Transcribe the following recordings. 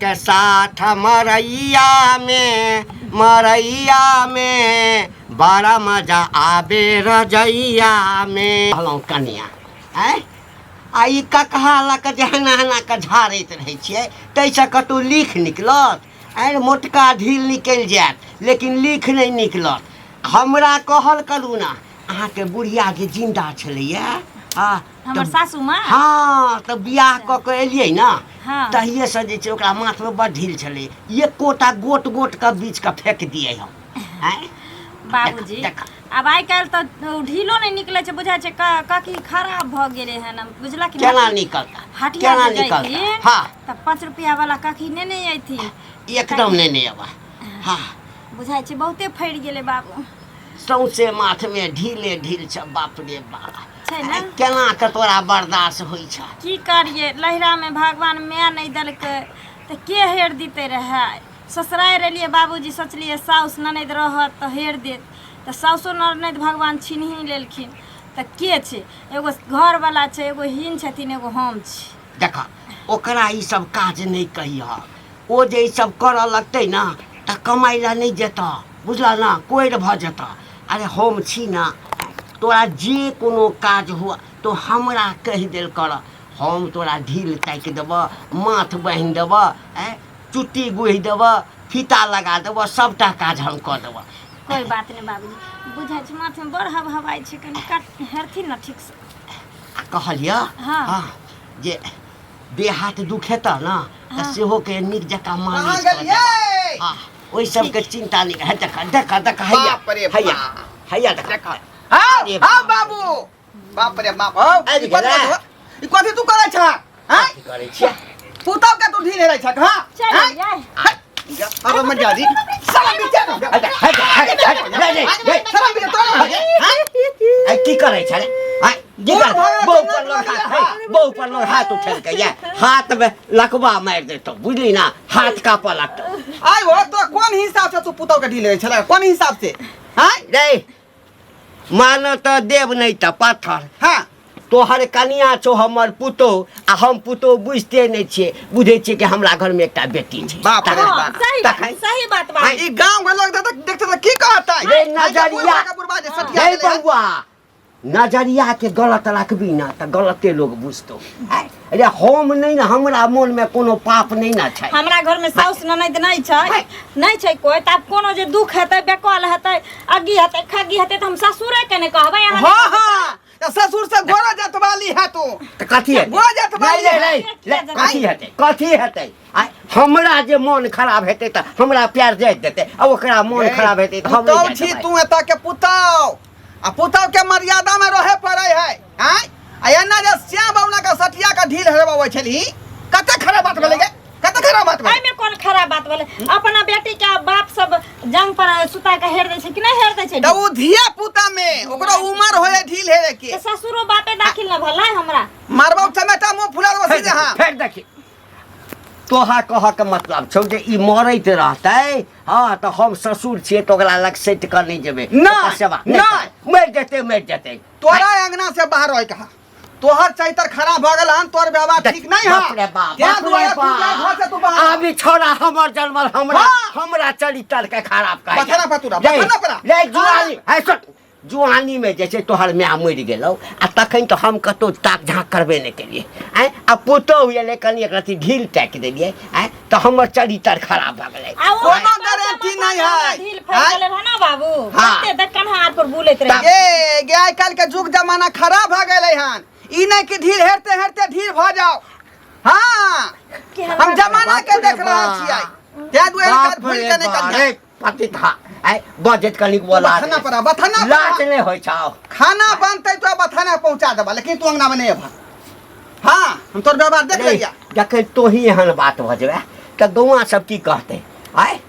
के साथ मरैया में, मरैया में बड़ा मजा आबे रजैया में। कहलहुँ कनिया आँय, आ ई ककहा लऽ कऽ जे एना एना कऽ झाड़ैत रहै छियै ताहिसँ कतहु लीख निकलत? आँय, मोटका ढील निकलि जायत लेकिन लीख नहि निकलत। हमरा कहल करू ने, अहाँके बुढ़िया जे जिन्दा छलैए आ हमर सासू माँ। हाँ, तऽ बियाह कऽ के एलियै ने तहिए से जे छै ओकरा माथमे बड़ ढील छलै, एकोटा गोट गोट के बीच के फेंक दियै हम। आँय? बाबूजी, देख। आब आइ काल्हि तऽ ओ ढीलो नहि निकलै छै, बुझाइ छै काकी खराब भऽ गेलै हन, बुझलक कि केना निकलता? हटिया केना जे निकलता? जैथिन हाँ। तऽ 5 रुपया वाला काकी नेने अयथिन। एकदम नेने अबा। हाँ। बुझाइ छै बहुते फड़ि गेलै बाबू। सौंसे माथमे ढीले ढील छै, बाप रे बाप। छै ने? केना के तोरा बर्दाश्त होइ छै? की करिए, लहिरामे भगवान माय नहि देलकै तऽ के हेर दितै रहए? ससुरारि एलियै बाबूजी, सोचलियै साउस ननैद रहत तऽ हेर देत, तऽ साउसो ननैद भगवान छीन ही लेलखिन, तऽ के छै? एगो घरवला छै, एगो हीन छथिन, एगो हम छी। देख, ओकरा ई सब काज नहि कहिह। ओ जे ई सब करऽ लगतै ने तऽ कमाइ लए नहि जेतऽ, बुझलह ने, कोरि भऽ जेतऽ। अरे हम छी ने, तोरा जे कोनो काज हुअ तो हमरा कहि देल कर, हम तोरा ढील ताकि देबऽ, माथ बान्हि देबऽ, आँय, चुट्टी गुहि देबऽ, फीता लगा देबऽ, सबटा काज हम कऽ देबऽ। कोइ बात नहि बाबूजी, बुझाइ छै माथमे बड़ हब हवाइ छै, कनि काट हेरथिन ने ठीकसँ। आ कहलियऽ हाँ। जे देह हाथ दुखेतऽ ने तऽ सेहो के नीक जकाँ कहाँ मालिश कऽ गेलियै? देबऽ। हाँ, ओहि सबके चिंता नहि। है देख देख देख, हैया बाप रे हैया बाप। हैया देख। देख। हाँ, अरे हाँ बाप। बाबू, बाप रे बाप, हौ, आबि ई कथी गेलै? कथी ई कथी तू करै छह? हैं? कथी करै छियै? पुतहु के तू ढील हेरै छह, हाँ? चल हैं? जाय। अरे मर जा जी। साला बीचे में। हट, हट, हट, हट, नहीं, नहीं, नहीं। साला बीचे तोरा हैं? आइ की करै छले? आइ की बूढ़ करै? भऽ गेलै, बहु चलना पर लोग चलना हाथ, हे, बहु पर लोग हाथ उठेलकै ये, हाथ में लकवा मारि देतौ, बुझली ना, हाथ कापऽ लगतौ। आइ हो तो कोन हिसाब से तू पुतहु के ढील हेरै छले? कोन हिसाब से? हैं? रे मानो तऽ देव नहि तऽ पाथर। हाँ। तोहर कनिया छौ हमर पुतोह, आ हम पुतोह बुझिते नहि छियै, बुझै छियै कि हमरा घरमे एकटा बेटी छै। बाप रे तखन- बाप। सही बात, तखन- सही बात बाबू। ई गांव घर लोग देखते तऽ की कहतै? रे आइ के नजरिया। बुढ़बा के बुढ़बा जे सठिया रे गेलै हन। बौआ, नजरिया के गलत रखबी ना तऽ गलते लोग बुझतौ। आँय, अरे हम नहि ने, हमरा मोनमे कोनो पाप नहि ने छै। हमरा घर में साउस ननैद नहीं छै, नहीं छै कोई, तब कोनो जे दुख हेतै, बेकल हेतै, अग्गी हेतै, खग्गी हेतै, तऽ हम ससुरे के नहि कहबै, अहाँ हाँ, हाँ, तऽ ससुर से गोरा जात वाली है तू। तऽ कथी हेतै? गोरा जात वाली नहीं, है। नहीं, नहीं, नहीं, कथी हेतै? कथी हेतै? आँय, हमरा जे मोन खराब हेतै तऽ हमरा प्यार जाइत देतै, आ ओकरा मोन ए, खराब हेतै तऽ हम नहि पुतहु जाय छी देबै। तू एतऽ के पुतहु, आ पुतहु के मर्यादा में रहे पड़े है। आँय, आ एना जे श्याम बाबू के सटिया के ढील हेरबाबै छलही, कते खराब बात भेलै गे, कते खराब बात भेलै। एहिमे कोन खराब बात भेलै? अपना बेटी के बाप सब जंग पर सुता के हेर दै छै कि नहि हेर दै छै? तऽ ओ धिया पुता में ओकरो उमर होय ढील हेरे के। तऽ ससुरो बापे दाखिल न भेलै हमरा। मारबौ चमेटा, मुंह फुला देबौ सीधे। हाँ। फेर देखी, तोहा कहऽ के मतलब छौ जे ई मरैत रहतै, हाँ, तऽ हम ससुर छियै तऽ ओकरा लग सटि कऽ नहि जेबै? नहि, ओकर सेवा नहि नहि। करबै। मरि जेतै, मरि जेतै। तोरा अंगना से बाहर रह कहा, तोहर चैतर खराब भऽ गेल हन, तोहर व्यवहार ठीक नहीं है। बाप रे बाप, तें बाप रे दुआरे तू जा बाप। घर से तू बाहर। आब ई छौड़ा हमर जनमल हमरा हाँ। हमरा चरित्र के खराब कहै। बथाना पर तू रह, बथाना पर रह। रे जुआनी, है सुन, जुआनी में जे छै तोहर माय मरि गेलौ, आ तखन तऽ हम कतौ ताक झाँक करबे नहि केलियै। आँय, आ पुतोहु एलै, कनि एक रत्ती ढील ताकि देलियै, आँय, तऽ हमर चरित्र खराब भऽ गेलै। आ ओ कोनो गारंटी नहीं है। ढील फैल गेलै रहै ना बाबू, हाँ। कते देख कन्हा आर पर बुलैत रहै। ए गे, आइ काल्हि के युग जमाना खराब भऽ गेलै हन। ई नहि कि ढील हेरते हेरते ढील भऽ जाओ। हाँ, कि हम जमाना के बाप रे देख रहल बाप। छियै, तें दुआरे बाप काज भूलि रे के नहि बाप। करिहे। रे पतिथा, आँय, बजैत कनिक बोला बथाना पर आ, बथाना पर आ। लाज नहि होइ छौ? खाना बनतै तो बथाना पहुंचा देबा, लेकिन तू अंगना में नहीं अबा। हाँ, हम तोर व्यवहार देख रे, लिया। जखन तोही एहन बात बजबे तऽ गौआ सब की कहतै? आँय,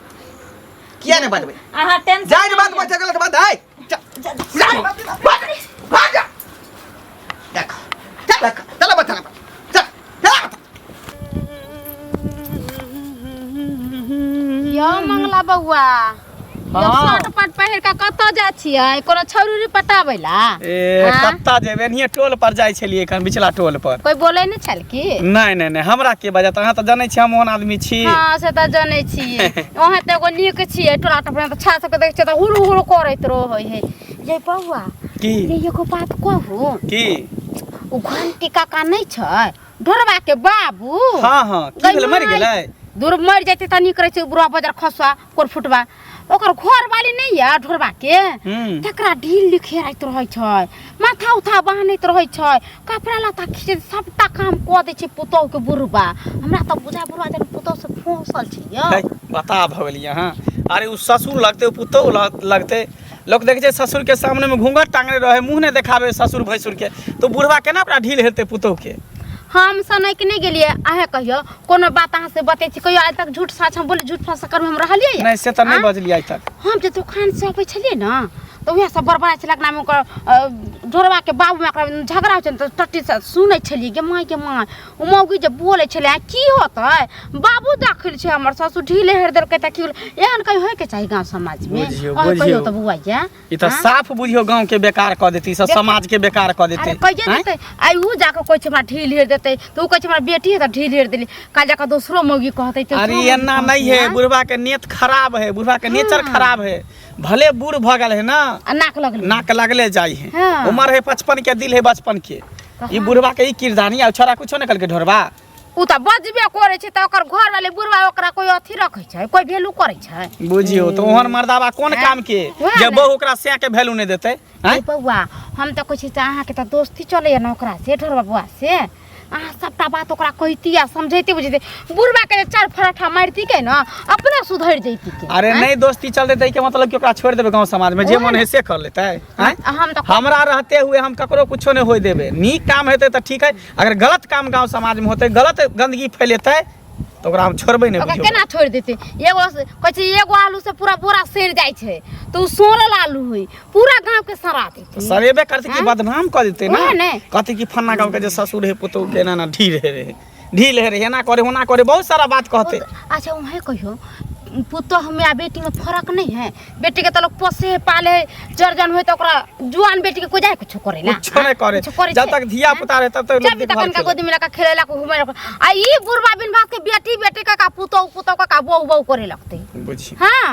किया नहीं बजबै? अहाँ टेंशन जाहि बात नहि लिअ। बजै गलत बात है। जा, जा, भाग जा। देख चल, देख। चल बथाना पर, चल, चल बथाना। यौ मंगला बौआ, यौ हाँ। शर्ट पैंट पहिर कऽ कतऽ जाइ छियै कोनो छौरी पटाबै ला ए आँ? कत्ता जेबै एनहिये टोल पर जाइ छलियै एखन बिचला टोल पर कोइ बोलै नहि छल की नहि नहि नहि हमरा के बजत अहाँ तऽ जनै छी हम ओहन आदमी छी हँ से तऽ जनै छियै अहाँ तऽ एगो नीक छियै टोला टपरा तऽ छा सबके देखै छियै तऽ हुरु हुरु करैत रहै है ये बौआ की ये एगो बात कहू की ओ घंटी काका नहि छै ढोरबा के बाबू हाँ हाँ की गै भेलै मरि माय, गेलै दूर मरि जेतै तऽ नीक रहै छै बुढ़वा बजार खसुआ कोर फुटबा ओकर घर वाली नहि यऽ ढोरबा के हूँ तकरा ढील लिखेराइत रहै छै माथा उथा बान्हैत रहै छै कपड़ा लत्ता खींचैत सबटा काम कऽ दै छै पुतोहु के बुढ़बा हमरा तऽ बुझाय बुढ़बा जेना पुतोहु से फँसल छै यौ है, बता भऽ गेलियै अहाँ अरे ओ ससुर लगतै ओ पुतोहु लगतै लोक देखै छै ससुर के सामने में घूंघट टांगने रहे मुंह नहि देखाबे ससुर भैंसुर के तो बुढ़वा केना ओकरा ढील हेतै पुतोहु के हम सनक नहि गेलियै अहें कहियौ कोनो बात अहाँ से बतै छी कहियो आइ तक झूठ साच हम बोली झूठ फंस कर हम रहलियै नहि से तऽ नहि आँय? बजलियै आइ तक हम जे दोकान से अबै छलियै ने तऽ उएह सब बड़बड़ाइ छलै नाम ओकर ढोरबाके बाबूमे ओकरा झगड़ा होइ छै ने तऽ टट्टी से सुनै छलियै गे माय गे माय ओ मौगी जे बोलै छलै आ की होतै बाबू दाखिल छै हमर ससुर ढीले हेर देलकै तऽ की भेलै? एहन कहीं होइके चाही गाँव समाजमे बुझियौ, अहाँ कहियौ बुझियौ। तऽ बौआ या ई तऽ साफ बुझियौ गाँव के बेकार कऽ देतै ई सब समाज के बेकार कऽ देतै अरे कहिए आँय? देतै आइ उ जाके कहै छै हमरा ढील हेर देतै तऽ उ कहै छै हमरा बेटी है तऽ ढील हेर देली काल्हि जाके दोसरो मौगी कहतै तेसरो अरे मौगी एना कहतै, नहीं है आँय? बुढ़वा के नेत खराब है बुढ़वा के नेचर खराब है भले बूढ़ भऽ गेल है ना आ नाक लगलै नाक लगले जाइ है हाँ। उम्र है 55 के दिल है बचपन के ई बुढ़वा के ई किरदानी आ छोरा कुछो नहीं कलके ढोरबा उ तऽ बजबे करै छै तऽ ओकर घर वाले बुढ़वा ओकरा कोई अथी रखै छै कोई वैल्यू करै छै बुझियौ तऽ ओहन मर्दाबा कोन आँय? काम के वएह जे ने। बहु ओकरा सैं के वैल्यू नहीं देतै आँय? ए बौआ हम तऽ कहै छी तऽ अहाँके तऽ दोस्ती चलैया ने ओकरा से ढोरबा बौआ से अहाँ सबटा बात ओकरा कहिती आ समझैती बुझैती बुढ़वा के जे चारि फरठा मारिती के ने अपने सुधरि जैती के अरे आँय? नहीं दोस्ती चलते तै के मतलब कि ओकरा छोड़ देबै गांव समाज में जे ओएह मन ने। है से कर लेतै आँय? हम तऽ हमरा रहते हुए हम ककरो कुछो नहीं होय देबै नीक काम हेतै तऽ ठीक है अगर गलत काम गांव समाज में होतै गलत गंदगी फैलेतै तऽ ओकरा हम छोड़बै नहि ओकरा बुझियौ केना छोड़ि देतै एगो कहै छै एगो आलू से पूरा बोरा सड़ि जाइ छै तऽ ओ सड़ल आलू होइ पूरा गाँव के सड़ा देतै सरेबे करतै कि आँय? बदनाम कऽ देतै ने ओएह ने। कहतै कि फन्ना गाँव के जे ससुर है पुतोहु के एना एना ढील हे रहे ढील हे रहे एना करे ओना करे बहुत सारा बात कहतै अच्छा वहीं कहियो पुतोह में आ बेटी में फर्क नहीं है बेटी के तो लोग पोसे है पाले है जर जन हुए तो ओकरा जुआन बेटी के कोई जाए कुछ करे ना कुछो नहीं करे कुछो करे जब छै। तक धिया पुता रहे तब तक लोग जब तक देखभाल कनका केलक। गोदी में लगा खेले ला घूमे ला आ ई बुढ़वा बिन भात के बेटी बेटी का का पुतोह पुतोह का का बहू बहू करे लगते बुझी हाँ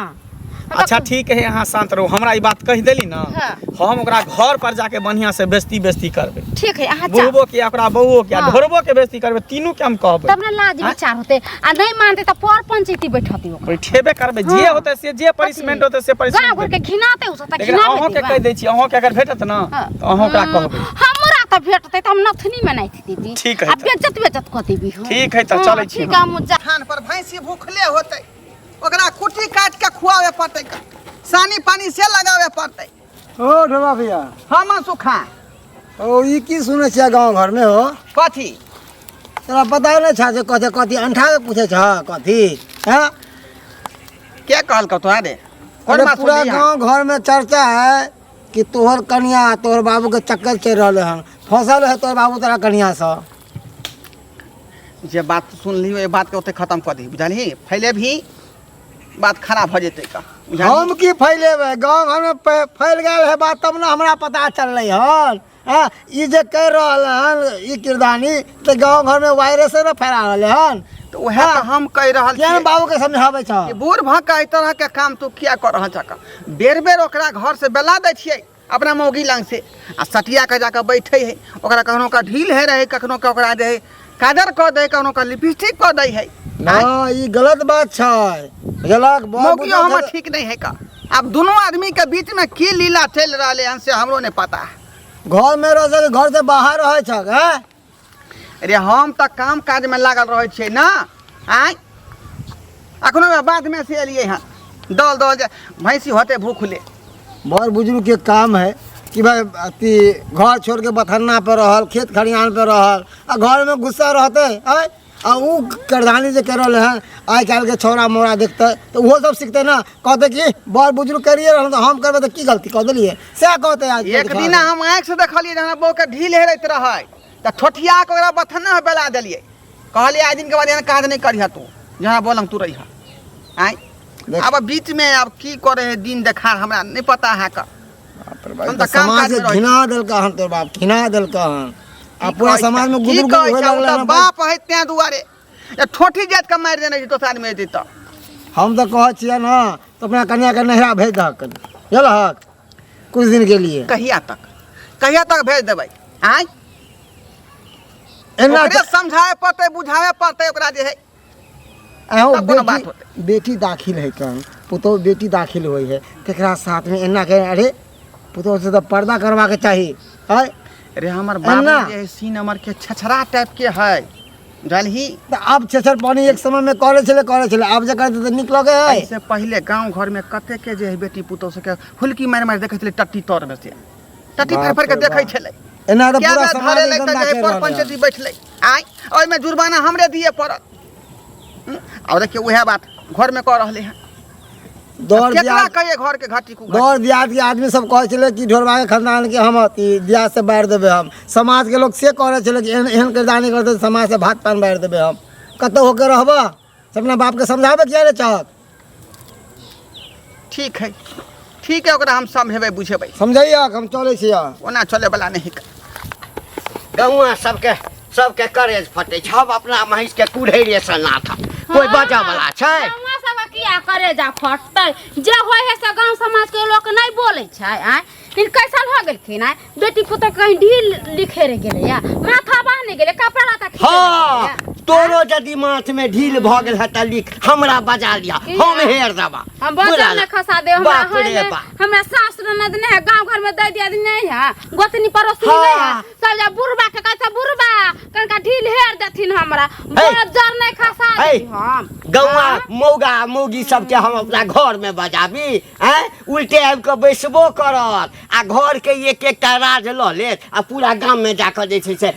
अच्छा ठीक है अहाँ शांत रहू हमरा ई बात कहि देली ना हाँ। हम ओकरा घर पर जाके बढ़िया से बेइज्जती बेइज्जती करबै ठीक है अहाँ जाओ बुढ़बो के ओकरा बहुओ के आ हाँ। ढोरबो के बेइज्जती करबै तीनू के हम कहबै तब ना लाज विचार होते आ नहीं मानते तो पर पंचायती बैठती ओकरा बैठेबे करबै जे हाँ। होतै से जे पनिशमेंट होतै से गाँव पनिशमेंट घर के घिनाते उ सब त लेकिन घिना अहूँ के कहि दै छी अहूँ के अगर भेटत ना हाँ। तऽ अहूँ ओकरा कहबै हमरा तऽ भेटतै तऽ हम नथनी में नाथि देबी ठीक है आ तऽ। बेज्जत बेज्जत कऽ देबी हम ठीक है तऽ हाँ, चलै छी ठीक है हम जा थान पर भैंसी भूखले होतै ओकरा कुट्टी काटि के खुआवे पड़तै सानी पानी से लगावे पड़तै ओ ढोबा भैया हम सुखा ओ ई की सुनै छियै गाँव घरमे हो कथी तोरा पता नहि छ जे कथी कथी अंठा के पूछै छ कथी हैं के कहलकौ तोरा रे कोन अरे बात पूरा सुनली हँ? गाँव घर में चर्चा है कि तोहर कनिया तोहर बाबू के चक्कर चलि रहल हन फसल है तोहर बाबू तोरा कनिया से जे बात सुनली ओहि बात के ओते खत्म कऽ दही बुझलही फैले भी बात खराब भऽ जेतै का बुझलही? हम की फैलेबै गाँव घरमे फैल गेल है बात तब ने हमरा पता चललै हन हँ ई जे कहि रहल हन ई किरदानी तऽ गाँव घरमे वायरसे ने फैला रहलै हन तऽ उएह तऽ हम कहि रहल किया ने छियै बाबूके समझाबै छह कि बूढ़ भऽ कऽ एहि तरहके काम तू किया कऽ रहल छह बेर बेर ओकरा घर से बेला दै छियै अपना मौगी लग से आ सटिया के जाकऽ बैठे है ओकरा कखनो का ढील है रहे कखनो का ओकरा जे है काजर कऽ दै कखनो का लिपस्टिक कऽ दै है ना ई गलत बात छै बुझलक बड़ मौगियो बुझल हमर छै। ठीक नहीं है का आब दुनू आदमी के बीच में की लीला चलि रहलै हन से हमरो नहीं पता है घर में रह सके घर से बाहर रहै छ हैं अरे हम तऽ काम काज में लागल रहै छियै ना आँय अखनो बाद में से एलियै हन दल दल जे भैंसी होते भूखले बड़ बुजुर्ग के काम है कि भाई अथी घर छोड़ के बथन्ना पर रहल खेत खलिहान पर रहल आ घर में गुस्सा रहते आय आ ऊ करधानी जे कर रहले हन आइ काल्हि के छौड़ा मोड़ा देखते तऽ ओहो सब सिखते ना कहते कि बड़ बुजुर्ग करिए रहल तऽ हम करबै तऽ की गलती कऽ देलियै सएह कहते आज एक दिन हम आँखि से देखलियै जे हमरा बहू के ढील हेरैत रहै तऽ ठोठिया के ओकरा बथन्ना बेला देलियै कहलियै आइ दिनके बाद एहन काज नहि करिह तू जहाँ बोलम तू रहिह आँय देख। आब बीच में आब की करे है दिन देखार हमरा नहीं पता है का। बाप रे बाप, हम ई तऽ तऽ काम समाज काजमे के रहै छी। घिना देलका हन तोर बाप, घिना देलका हन। आ की पूरा कहै समाज में छह? की गुदुर कहै गुदुर होए छह? ओ लगल तऽ हन भाई। बाप है तें दुआरे ए ठोठी जात के मारि देने छै दोसर आदमी एतै तऽ। हम तऽ कहै छियै ने तऽ अपना कन्याके नैहरा भेज दहक कनि, बुझलहक, कुछ दिन के लिए। कहिया तक, कहिया तक भेज देबै? आँय, एना ओकरे समझाए पड़तै, बुझाए पड़तै ओकरा जे है। अहो, तब कोनो बात बेटी होतै। बेटी दाखिल है कन, पुतोह बेटी दाखिल होइ है तकरा साथ में एना के, अरे पुतोह से तऽ पर्दा करबाके चाही। आय अरे हमर एना। बाबू जे है सी नंबर के छछरा टाइप के है, जानही। तऽ आब छेछर पानी एक समय में करै छलै, करै छलै, आब जे करतै तऽ नीक लगै है। एहिसे पहिले गांव घर में कते के जे है बेटी पुतोह सबके हुलकी मारि मारि देखै छलै, टट्टी तर में से टट्टी फाड़ि फाड़ि के बाप रे देखै बाप। छलै। एना तऽ क्या पूरा बेर समाज धरे एकदम लगतै जे दाखिल पर रहलै हन। पंचायती बैठलै, आँय ओहिमे जुर्माना हमरे दिए पड़त। और देखियौ उएह बात घर में कऽ रहलै हँ। दौड़ केकरा दियाद कहिए घर के घटी कुघटी? दौड़ दियाद के आदमी सब कहै छलै कि ढोरबा के खानदान के हम अथी दियाद से बारि देबै हम। समाज के लोक से कहै छलै कि एहन एहन किरदानी करतै तऽ समाज से भात पानि बारि देबै हम। कतौ होके रहबह से अपना बाप के समझाबै किया नहि चाहत? ठीक है, ठीक है, ओकरा हम समझेबै बुझेबै। समझैया, हम चलै छियै। ओना चले वाला नहीं है। गौआ सबके सबके करेज फटै छै। हम अपना महींस के कुढ़ैरे से नाथब, कोई बजऽ वाला छै? गौआ सबके किया करेजा फटतै? जे होइ है से गाँव समाज के लोक नहि बोलै छै। आँय, लेकिन कैसन हो गेलखिन? आँय, बेटी पुतोह कहीं ढील लिखे रे गेलै या माथा बान्ह गेलै, कपड़ा लत्ता खींचे हँ, गेलैया। तोरो यदि माथ में ढील भऽ गेल है तऽ लिख, हमरा बजा लिया, हम हेर देबा। हम बजल बुझल? नहि खसा देब हमरा। बाप रे है ने, बाप। हमरा सास ननद नहि है, गाँव घर में दै दियाद नहि है, गोतनी पड़ोसी नहीं है। हाँ। सब जा बुढ़बा के कहै छै, बुढ़बा कनिका ढील हेर देथिन हमरा। बजर नहि खसा हे। देब हम। गौआ मौगा मौगी सबके हम अपना घर में बजाबी? आँय, उल्टे आबि कऽ बैसबो करत आ घर के एक एकटा राज लऽ लेत आ पूरा गाम में जाकऽ जे छै से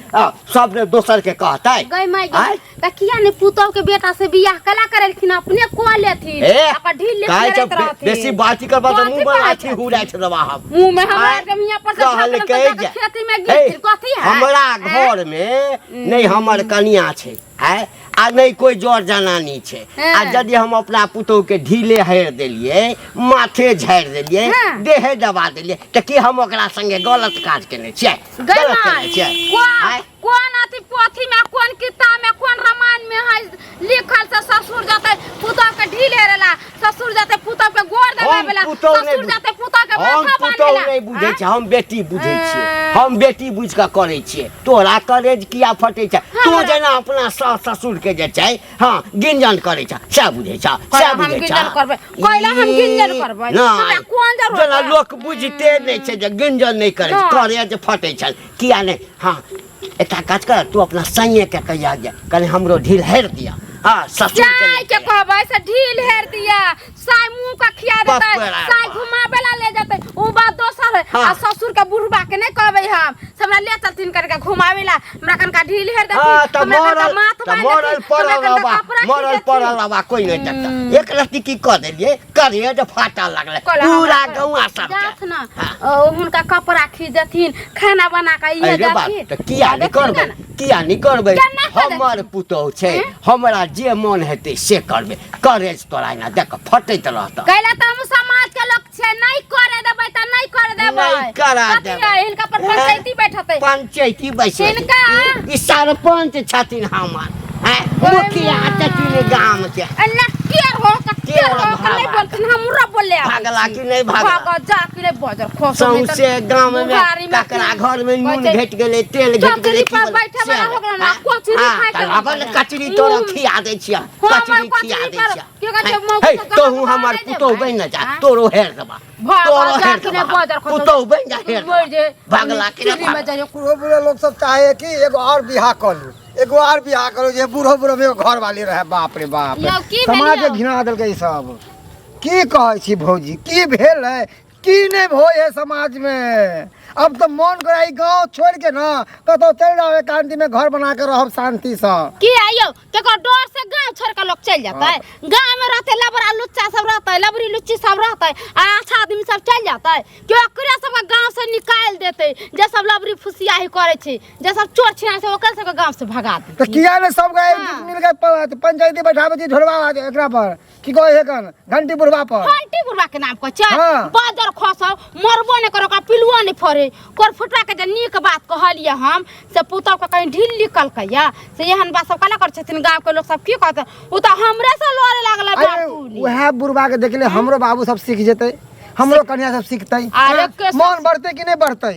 सब दोसर के कहतै। गै माय गै, आँय? तऽ किया ने पुतोह के बेटा से बियाह कला करेलखिन, अपने कऽ लेथिन, ए, अपन ढील कहै छै लेते रहथिन। बेसी बात करबा तऽ कथी मुँह में कहै लाठी छै? हुराइ छै देबा हम। मुँह में हमरा आँय? के मियां पर से झाँकलम तऽ कहलकै जाके जे खेती में हे, गिरथिन, कथी है? हमरा आँय? घर में नहि हमर कनिया छै, आँय, आ नहि कोइ जर जनानी छै। आ यदि हम अपना पुतोह के ढीले हेर देलियै, माथे झाड़ि देलियै, देहे दबा देलियै, तऽ की हम ओकरा संगे गलत काज केने छियै? गै गलत माय, केने छियै? कोन आँय? कोन अथी पोथी में, कोन किताब में, कोन रामायण में है लिखल से ससुर जते पुतोह के ढील हेरेला, ससुर जते पुतोह के गोर हम दबावेला, पुतोह नहि ससुर जते पुतोह के हम माथा पुतोह बान्हेला? नहि बुझै आँय? छियै, हम बेटी बुझै छियै। हम बेटी बुझि कऽ करै छियै। तोरा करेज किया फटै छै? तू हमरा- जेना अपना सास ससुर के जे छै, हँ, गिंजन करै छ, सएह बुझै छ, कैला सएह हम बुझै छ। गिंजन करबै? कैला हम गिंजन करबै? नहि। हमरा कोन जरूरत जेना है? लोक बुझिते नहि छै जे गिंजन नहि करै छै, नहि। करेज फटै छै किया नहि? हँ, एकटा काज कर, तू अपना संगे के कहिया जे कनि हमरो ढील हेर दिया। हँ, ससुर के जाय के कहबै से ढील हेर दिया, साय मुंह के खिया देतै, बाप रे साय बाप। घुमाबे ला ले जेतै, उ बात दोसर है। हाँ। आ ससुर के बुढ़बा के नहीं कहबै हम से हमरा ले चलथिन कनिका घुमाबे ला, हमरा कनिका ढील हेर देथिन, हाँ, तऽ हमरा कनिका मरल माथ तऽ बान्हि मरल देथिन, पड़ल हमरा कनिका रहबा, कपड़ा खींच मरल देथिन। पड़ल रहबा, कोई नहीं देखता। एक रत्ती की कऽ देलियै, करेज फाटा लगलै कहला पूरा हमरा गौआ सबके। जाथ ना, हाँ। ओ, हुनका कपड़ा खींच देथिन, खाना बना के इहे अरे बाप, देथिन। तऽ किया नहि देथिन करबै? ने। किया नहि करबै? केना करबै? हमर पुतोहु छै, हमरा जे मन हेतै से करबै। करेज तोरा एना देख कऽ फटैत रहतऽ। कैला तऽ हम समाज के लोक छियै, नहीं करे देबै तऽ नहीं करे देबै। नहि करा कथी देबै। है, हिनका पर पंचायती बैठतै। पंचायती बैसतै। हिनका? ई सरपंच छथिन हमर, हैं, मुखिया छथिन गाम के। अन्ना केर हो के केर हो के नहीं भागा। बोलथिन, हमरा बोले आबै भागला छी। कि नहि भागला? भागऽ जा कि नहि बजर खोसो नहि तऽ सौंसे गाम में बुढ़ारी में ककरा की घर में नून कहै छै, घटि गेलै, तेल घटि गेलै, चौकरी की पर भेलै? बैठे वाला से हो गेलै ना, हाँ, कचरी हाँ, खाय के तऽ आबऽ ने, हो गेलै। कचरी तोरा मुँह- खिया दै छियै, हमर कचरी खिया कचरी दै पर छियै। की कहै छै, हे, मौगी हे, सब तोहू गलत हमर नहि पुतोहु देबै। बनि ने जा, हाँ? तोरो हेर देबा, भागऽ तोरो जा हेर कि नहि देबा, बजर खोसो। पुतोहु बनि जा, हेर मरि देबा। जे भागला कि नहि चुल्ही में भागला? जाइयो। बूढ़ो बूढ़ो लोग सब चाहे कि एगो और बियाह कऽ लू, एगो आर बियाह करू, जे बूढ़ो बूढ़ो में एगो घर वाली रहे। बाप रे बाप, यौ, की भेल समाज के यौ? घिना देलकै ई सब। की कहै छी भौजी, की भेल है की नहि होइ है समाज में? अब तऽ मन करे ई गाँव छोड़ि के न कतौ चलि जाउ, एकांति में घर बना के रहब शांति सँ। की आइयो केकर डर से गांव छोड़ के लोग चल जाता है? गांव में रहते लबरा लुच्चा सब रहते, लबरी लुच्ची सब रहते, आ अच्छा आदमी सब चल जाता है कि ओकरे सब के गांव से निकाल देते। जे सब लबरी फुसियाही करे छै, जे सब चोर छिना छै, ओकरे सब के गांव से भगा तऽ देते। किया ने सब गए हाँ। मिल के पंचायती बैठाबै छी ढोलबा एकरा पर की कहै है कन घंटी बुढ़वा पर। घंटी बुढ़वा के नाम कहै छै। हाँ। बाजर खसौ मरबो नहि कर, ओकरा पिलुओ नहि फड़े। कोर फुटवा के जे नीक बात कहलियै हम से पुतहु के कहीं ढील निकलकै, से एहन बात सब केना करै छथिन? गाँव के लोक सब की कहतै? ओ तऽ हमरे से लड़े लागलै। अरे बातुनी उएह बुढ़वा के देखले हमरो बाबू सब सीख जेतै, हमरो कन्या सब सीखतै। अरे के मन बढ़तै कि नहि बढ़तै?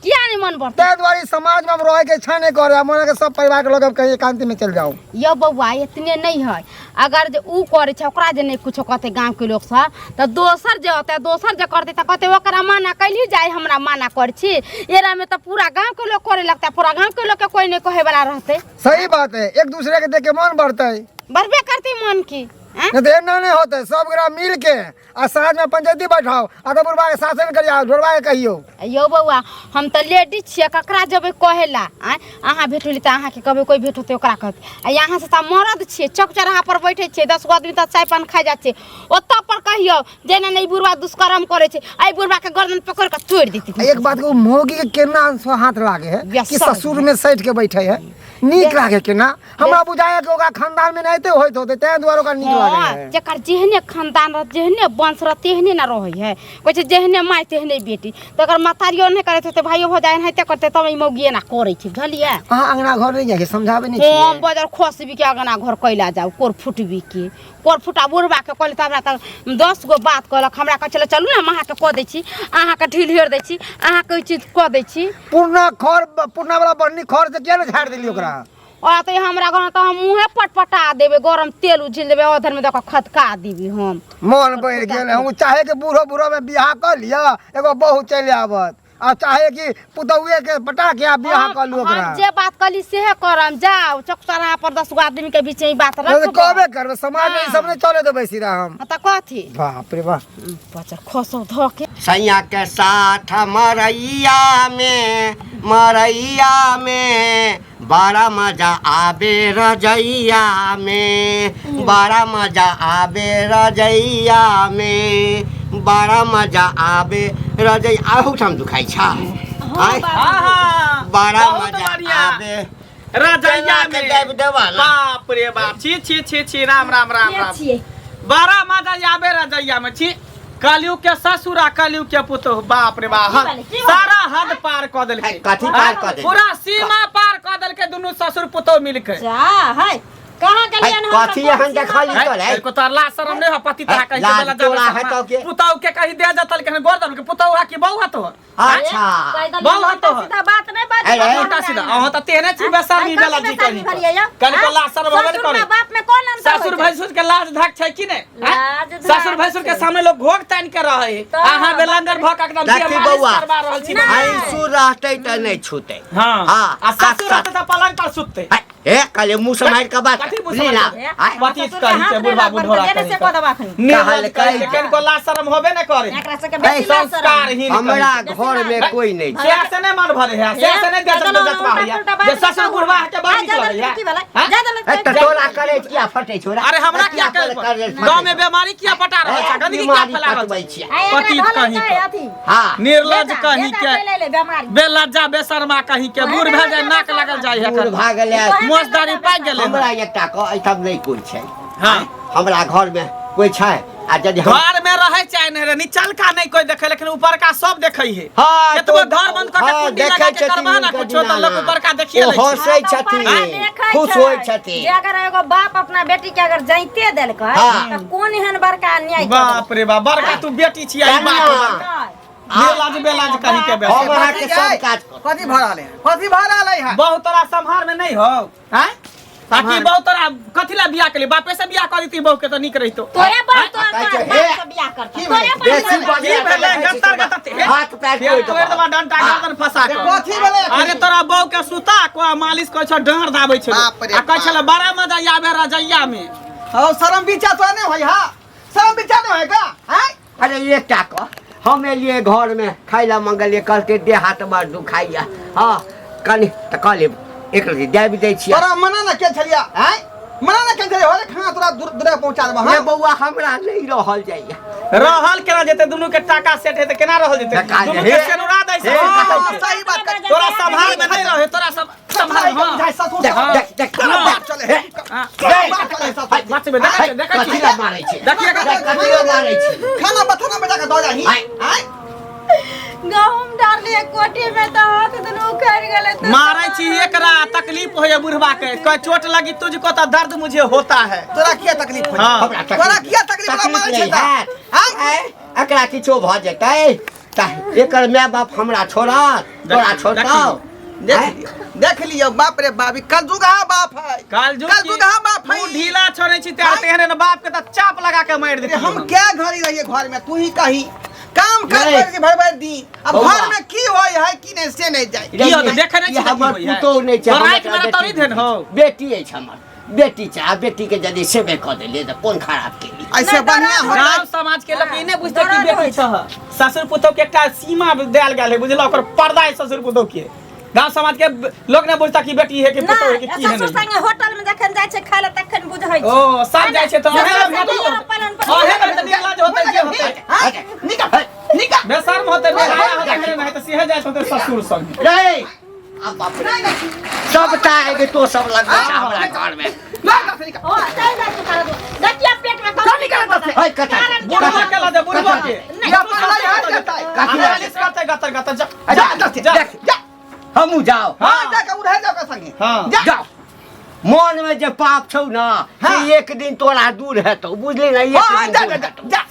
किया नहीं मन बढ़तै? ताहि दुआरे ई समाज में हम रहे के इच्छा नहीं करे, मन के सब परिवार के लोग अब कहीं एकांत में चल जाओ। यौ बौआ, इतने नहीं है, अगर जे ऊ करै छै ओकरा जे नहीं कुछो कहतै गाँव के लोग सब, तऽ दोसर जे होतै, दोसर जे करतै तऽ कहतै ओकरा माना कैली जाय, हमरा माना करै छी। एरा में तऽ पूरा गाँव के लोग करे लगतै, पूरा गाँव के लोग के कोई नहीं कहे वाला रहतै। सही बात है, एक दूसरे के देख के मन बढ़तै। बढ़बे करतै मन की आँय? नहीं तो एना नहीं होते, सब गोरा मिल के आ साँझ में पंचायती बैठाओ आ तो बुढ़वा के शासन करियो, ढोरबा के कहियो। यौ बौआ, हम तऽ लेडीज छियै, ककरा जेबै कहै ला? आँय, अहाँ भेटली तऽ अहाँके कहबै, कोइ भेट होतै ओकरा कहतै। आ यहाँ से तऽ मरद छियै, चौक चौराहा पर बैठे छियै, 10 गो आदमी तऽ चाय पान खाइ जाइ छै, ओतऽ पर कहियौ जे एना नहि बुढ़वा दुष्कर्म करै छै, एहि बुढ़वा के गर्दन पकड़ि कऽ तोड़ि देतै। एक बात के मौगी के केना हाथ लागे है कि सर। ससुर में सैठ के बैठे है, नीक लागे केना? हमरा बुझाया कि ओकरा खानदान में नहीं होइत होते, ताहि दुआरे ओकरा नीक लागे हाँ, है। जकर जेहने खानदान रहत, जेहने वंश रहत, तेहने ना रहै है। कहै छै जेहने माय तेहने बेटी, तऽ अगर महतारियो नहि करैत हेतै, भाइयो भौजाइ एनाहिते करतै, तब ई मौगी एना करै छै, बुझलियै? अहाँ अंगना घर नहीं जाके समझाबे नहीं हम छियै? बजर खसबी के अंगना घर कैला जाउ? कोर फुटबी के कोर फुटा बुढ़बा के कहली तऽ हमरा तऽ 10 गो बात कहलक। हमरा कहै छलै चलू ने, हम अहाँके कऽ दै छी, अहाँके ढील हेर दै छी, अहाँके ई चीज कऽ दै छी। पुरना खर, पुरना वाला बन्नी खर से किया ने झाड़ि देली ओकरा? आ तऽ हमरा घर तऽ हम मुँहे पटपटा देबै, गरम तेल उझिल देबै, अधर में दऽ कऽ खदका देबै हम। मन बढ़ि गेल। हम चाहे कि बूढ़ो बूढ़ो में बियाह कऽ लिअ, एगो बहू चलि आबत, आ चाहे कि पुतहुए के पटा के आ बियाह कऽ लू ओकरा। हम जे बात कहली सेहे करम। जाउ चौक चौराहा पर 10 गो आदमी के बीच में ई बात नहीं तऽ रखबै। कहबे करबै, समाज में ई सब नहीं चले देबै सीधा हम। हाँ, तऽ कथी? बाप रे बाप। बच्चा खसौ धऽ के। सैया के साथ मरैया में, मरैया में बड़ा मजा आबे, रजैया में बड़ा मजा आबे, रजैया में बड़ा मजा आबे रजैया। अहूठाम दुखाइ छ आँय? हाँ हाँ बड़ा बहुत मजा बढ़िया। आबे रजैया केना के में दाबि देबा ना? बाप रे बाप, छी छी छी छी, राम राम राम के राम। छियै? बड़ा मजा आबे रजैया में। छी, कलयुग के ससुर आ कलयुग के पुतोह, बाप रे बाप, की भेलै? की भेलै? सारा हद पार कऽ देलकै। है, कथी पार कऽ देलकै? पूरा सीमा पार कऽ देलकै दुनू ससुर पुतोह मिलके। जा है, कहाँ गेलियन हम? कथी एहन देखली है, तोर है? को तोर लाज शरम नहीं हो पति तोरा कहीं लाज के बेला तोरा जाबे है तो के? पुतोह के कहीं दे जतल के गोर दल के पुतोह है कि बहू है तोहर? अच्छा। बहु है तोहर। सीधा बात नहीं बाजू। अरे, उल्टा सीधा अहाँ तऽ तेहने छी बेशर्मी बेला जी कहीं कल को लाज शरम होबे ने करे। बाप में कौन अंतर? ससुर भैंसुर के लाज धाक छै कि नहि? आँय? लाज धाक ससुर भैंसुर के छै। सामने लोग घोघ तानि के रहै है, तऽ अहाँ बेलंगर भऽ के एकदम देखी देह मालिश बौआ, करबा रहल छी। भैंसुर रहतै तऽ नहि छूतै। हाँ हाँ, आ ससुर आ रहतै तऽ पलंग पर सुततै। है, हे कहले मुँह से मारि के बात कथी मुँह से लीला मारि के? आय, पति कही के बुढ़वा बुढ़ोरा देने से कही कऽ देबा अखनी। निर्लज कहलकै कही के कनिको लाज शरम होबे नहि करे। एकरा सबके बेसी लाज शरम। संस्कारहीन हमरा कही के। घर में कोई नहीं छै। से से नहि मन भरे है, से से नहि देश जतवा होइया जे ससुर बुढ़वा के बड़ नीक लगैया। हैं? ए, तऽ तोरा करे किया फटै छौ रे? अरे हमरा किया करे करे? गाँव में बीमारी किया पटा रहल छै? गंदगी किया बीमारी फैला रहल पटबै छै? छियै। पतित कहीं के। हाँ निर्लज कहीं के, बेलज्जा बेशर्मा कहीं के, बूढ़ भए जाय नाक लगल जाय है। बूढ़ भए गेलै। मोसदारी पाकि गेलै। हमरा एकटा कह, एहिठाम नहि कोइ छै? हाँ। हमरा घर में कोइ छै? आ यदि हम घर में रहे चाहे नहीं रहे, निचलका नहीं कोई देखे, लेकिन ऊपरका सब देखे है। हाँ, केतबो तो- घर बंद करके हाँ, कुंडी लगा देखै के छथिन करबा ना हुनकर कुछो तऽ लोक दिनाना। ऊपरका देखिए ओ लै छै। हँसै छथिन, खुश होइ छथिन। जे अगर एगो बाप अपना बेटी के अगर जाइते देलकै हाँ। तऽ कोन एहन बड़का अन्याय कऽ बाप रे बाप, बड़का तू बेटी छियै, कन्या। बाप रे बाप। देलकै? बेलाज बेलाज कहीं के हम बेस अहाँके सब काज करब। कथी भऽ रहल है? कथी भऽ रहल है? बहुत तोरा सम्हार में नहीं हो हैं, ताकि बहुत तोरा कथी ला बियाह केली? बापे से बियाह कर देती बहू के तऽ नीक रहितो। तोरे बाप तोर आ कहै छै, बाप हे, से बियाह करतौ। की तोरे भेलै? बाप बेसी से- बजिया की भेलै? गत्तर गत्तर हाथ पैर फेर तोड़ि तोड़ि देबा डंटा गर्दन फंसा के। कथी भेलै? अरे तोरा बहू के सुता को मालिश करै छ, डाँड़ दाबै छै बाप रे आ कहै बाप। छलै बड़ा मजा आबे रजैया में। हौ, शरम बिचा तो नहीं होई? हा, शरम बिचा नहीं होई का हैं? अरे एकटा कह, हम एलियै घरमे खाइ लए मंगलियै, कहलकै देह हाथ बड़ दुखाइया, हँ कनि तऽ कहलियै एक रति दाबि दै छियै। तोरा मना ना के छलिया हैं? मना ना केने छलियै हरे खाना तोरा दूर दूर पहुंचा देबऽ। हे हां बौआ, हमरा नहीं रहल जाइया। रहल केना जेतै? दुनू के टाका सेट हेतै, केना रहल जेतै? टाका दुनू जे- के सेनुरा दै छै। हे, हां, सही बात कर। तोरा संभाल में नहीं रहे, तोरा सब संभाल। हां। बुझाइ ससुर देख सब। देख देख। तोरा बाप चले हे। हाँ। तोरा बाप चले ससुर। बचबे, देखै छी, देखै छी। कथी लए मारै छै? देखिए। कथी लए मारै छै? खाना बथाना में जाके दऽ जाही। आय। आय। गहूम डाललियै कोठी में तऽ हाथ दुनू उखड़ि गेलै तऽ। मारै छी एकरा, तकलीफ होइए बुढ़वा के। कह चोट लगी तुझको तो दर्द मुझे होता है। तोरा किया तकलीफ होइ? हाँ। हमरा तकलीफ- तोरा किया तकलीफ? तोरा तकलीफ मारै छै नहि तऽ? हैत। आय। आय, एकरा किछो भऽ जेतै तऽ एकर माय बाप हमरा छोड़त? तोरा छोड़तौ? देख लियौ, देख लियौ, बाप रे बाप, ई कलजुगहा बाप है। कालजुग कलजुगहा बाप है। तू ढीला छोड़ै छी ते तेहने ने बाप के तऽ चाप लगा के मारि अरे देती। हम क्या घड़ी रहिए घर में, तू ही कही। काम कर नहीं। कर के भर भर दी, अब बौआ। घर में की होय है की नहीं से नहीं जाए। की होतै? देखै नहि ई छी तऽ की हमर होइए? पुतोहु नहि छै। तोरा हमर आँखिमे बेटी- तोरी देन हौ। बेटी अछि हमर, बेटी छै। आ बेटी के यदि सेवे कऽ देलियै तऽ कोन खराब केली? ऐसे बढ़िया होता। गाँव समाज के लोग ई नहि बुझतै कि बेटी छह। ससुर पुतोह के एकटा सीमा देल गेल है, बुझल? ओकर पर्दा है ससुर पुतोह के। गाँव समाज के लोग नहि बुझता कि बेटी है कि पुतोह है कि नहि, की है। ससुर नहीं संगे होटल में जखन जाइ छै खाय लए तखन बुझै छै। ओ सब जाइ छै तऽ अहें ससुर लग संगे पलन पर- अहें लग तऽ निर्लज होतै जे होतै। निकल निकल। बेशर्म होतै, बेहाया होतै, नहि तऽ सेहे जाइ होतै ससुर संगे। रे आ बाप रे, सबटा एगो तो सब लगबै छै हमरा घर में। ओ, चलि जाइ छै तारा दू। देखिए पेट में कम निकल एतऽ से। है कथा। बुढ़वा के लऽ दे, बुढ़वा के। या पगला हट जेतै। कथी लए? नालिश करतै गतर गतर, जा। जा एतऽ से, जा। देख जा। हमहूँ जाओ। हां, जा के उड़े जाओ के संगे। हाँ। जा। जाओ। मन में जे पाप छौ ना, हाँ। से एक दिन तोरा दूर हेतौ, बुझली ने? एक हां, दिन जा दूर जा हेतौ। जा।